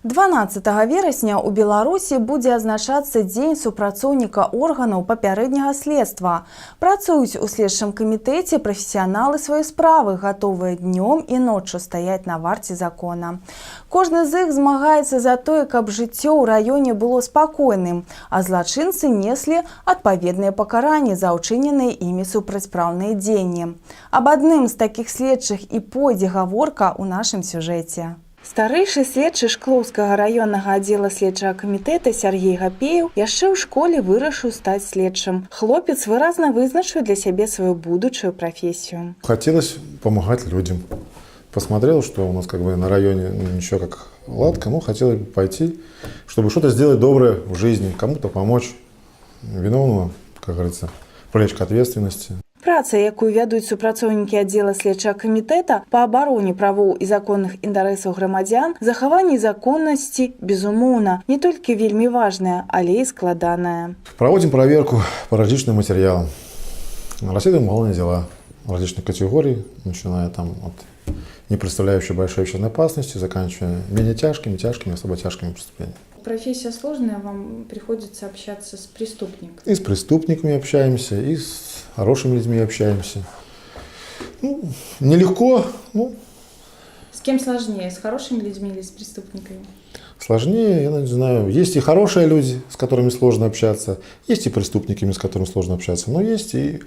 12 верасня ў Беларусі будзе адзначацца Дзень супрацоўніка органаў папярэдняга следства. Працуюць у следчым камітэце прафесіяналы сваёй справы, гатовыя днём і ноччу стаяць на варце закона. Кожны з іх змагаецца за тое, каб жыццё ў раёне было спакойным, а злачынцы неслі адпаведныя пакаранні за ўчыненыя імі супрацьпраўныя дзеянні. Аб адным з такіх следчых і пойдзе гаворка ў нашым сюжэце. Старэйшы следчы Шклоўскага раённага аддзела следчага камітэта Сяргей Гапееў яшчэ ў школе вырашыў стаць следчым. Хлопец выразна вызначыў для сябе сваю будучую прафесію. Хотелось помогать людям. Посмотрел, что у нас как бы на районе, ну, ничего как ладка, ну, хотелось бы пойти, чтобы что-то сделать доброе в жизни, кому-то помочь, виновного, как говорится, привлечь к ответственности. Праца, якую вядуць супрацоўнікі аддзела следчага камітэта па абароне правоў і законных інтарэсаў грамадзян, захаванні законнасці, безумоўна, не толькі вельмі важная, але і складаная. Проводим проверку по различным материалам. Расследуем уголовные дела различных категорий, начиная там от не представляющей большой общественной опасности, заканчивая менее тяжкими, тяжкими, особо тяжкими преступлениями. Профессия сложная, вам приходится общаться с преступниками. И с преступниками общаемся, и с хорошими людьми общаемся. Ну, нелегко, ну. С кем сложнее, с хорошими людьми или с преступниками? Сложнее, я не знаю. Есть и хорошие люди, с которыми сложно общаться, есть и преступниками, с которыми сложно общаться, но есть и,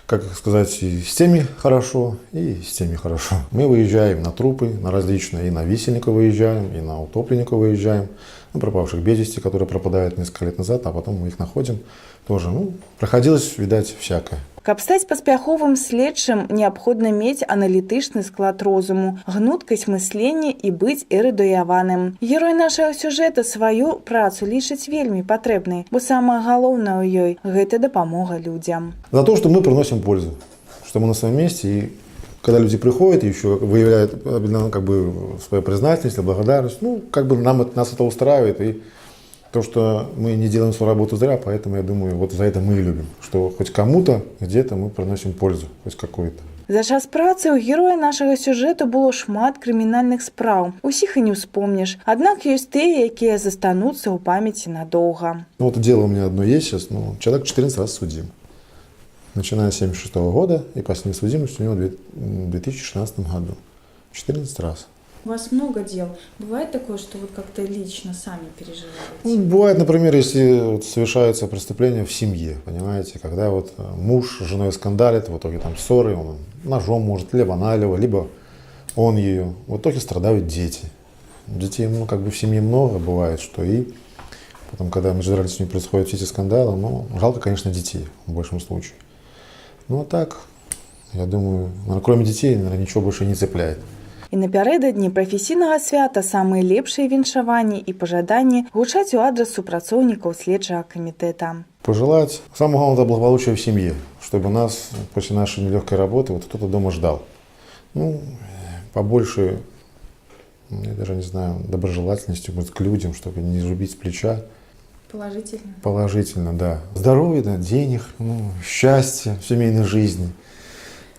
как сказать, и с теми хорошо, и с теми хорошо. Мы выезжаем на трупы, на различные, и на висельников выезжаем, и на утопленников выезжаем, ну, пропавших без вести, которые пропадают несколько лет назад, а потом мы их находим тоже. Ну, проходилось, видать, всякое. Каб стаць паспяховым следчым, неабходна мець аналітычны склад розуму, гнуткасць мыслення і быць эрудыяваным. Герой нашага сюжэта сваю працу лічыць вельмі патрэбнай, бо самае галоўнае ў ёй — гэта дапамога людзям. За то, что мы приносим пользу, что мы на своем месте, и когда люди приходят и еще выявляют, ну, как бы свою признательность, благодарность, ну, как бы нас это устраивает, и то, что мы не делаем свою работу зря, поэтому, я думаю, вот за это мы и любим, что хоть кому-то где-то мы приносим пользу, хоть какую-то. За час працы ў героя нашага сюжэту было шмат крымінальных спраў. Усіх і не ўспомніш. Аднак ёсць тыя, якія застануцца ў памяці надоўга. Ну, вот дело у меня одно есть сейчас, ну, человек 14 раз судим. Начиная с 76 года, и последняя судимость у него в 2016 году. 14 раз. У вас много дел. Бывает такое, что вот как-то лично сами переживаете? Ну, бывает, например, если вот совершается преступление в семье, понимаете, когда вот муж с женой скандалит, в итоге там ссоры, он ножом может либо налево, либо он ее. В итоге страдают дети. Детей, ну, как бы в семье много бывает, что и потом, когда между родителями происходят все эти скандалы, ну, жалко, конечно, детей в большем случае. Ну, а так, я думаю, наверное, кроме детей, наверное, ничего больше не цепляет. І напярэдадні прафесійнага свята самыя лепшыя віншаванні і пажаданні гучаць у адрас супрацоўнікаў следчага камітэта. Пожелать самого главного — это благополучия в семье, чтобы нас после нашей нелегкой работы вот кто-то дома ждал. Ну, побольше, я даже не знаю, доброжелательности, может, к людям, чтобы не рубить с плеча. Положительно. Положительно, да. Здоровья, да, денег, ну, счастья в семейной жизни.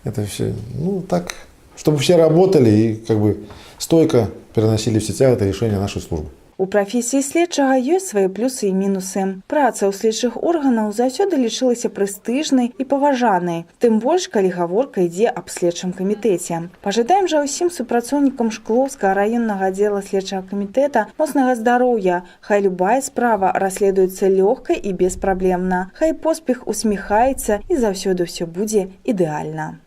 Это все, ну, так, чтобы все работали и как бы стойко переносили все тяготы решения нашей службы. У прафесіі следчага ёсць свае плюсы і мінусы. Праца ў следчых органаў заўсёды лічылася прэстыжнай і паважанай, тым больш, калі гаворка ідзе аб следчым камітэце. Пажадаем жа ўсім супрацоўнікам Шклоўскага раённага аддзела следчага камітэта моцнага здароўя. Хай любая справа расследуецца лёгка і беспраблемна. Хай поспех усміхаецца і заўсёды ўсё будзе ідэальна.